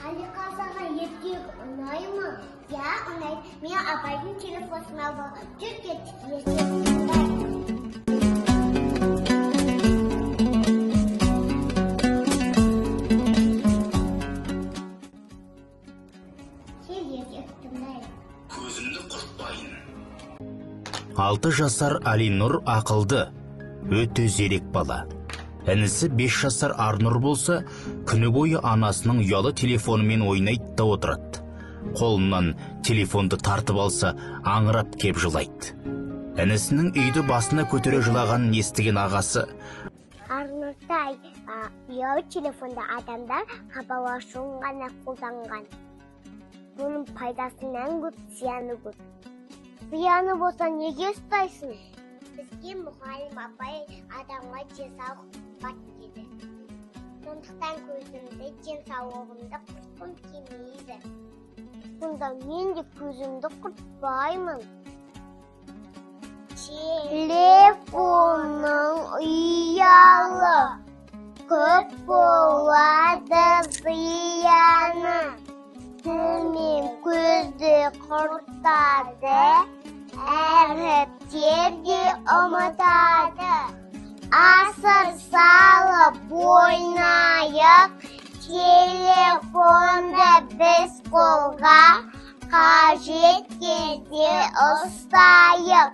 Салиқа, саған ертегі ұнай ма? Иә, ұнайды. Мен апайдың телефонын алып алып, жүр, кеттік, ертегі тыңдайық. Кел, ертегі тыңдайық. Көзімді құртпайын. 6 жасар Алинұр ақылды, өте зерек бала. Інісі 5 жасар Арнұр болса, күні бойы анасының ұялы телефонымен ойнайды да отырады. Қолынан телефонды тартып алса, аңырап кеп жылайды. Інісінің үйді басына көтере жылағанын естіген ағасы: Арнұртай, ұялы телефонды адамдар хабарласуын ғана қолданған. Бұның пайдасынан көп, зияны көп. Зияны болса, неге ұстайсың? Бізге мұғалім апай адамға денсаулық қымбат деді. Сондықтан көзімді, денсаулығымды құртқым келмейді. Сонда мен де көзімді құртпаймын. Телефонның ұялы көп болады зияны. Тіл мен көзді құртады, әріптерді ұмытады. Асыр салып ойнайық, телефонды біз қолға қажет кезде ұстайық.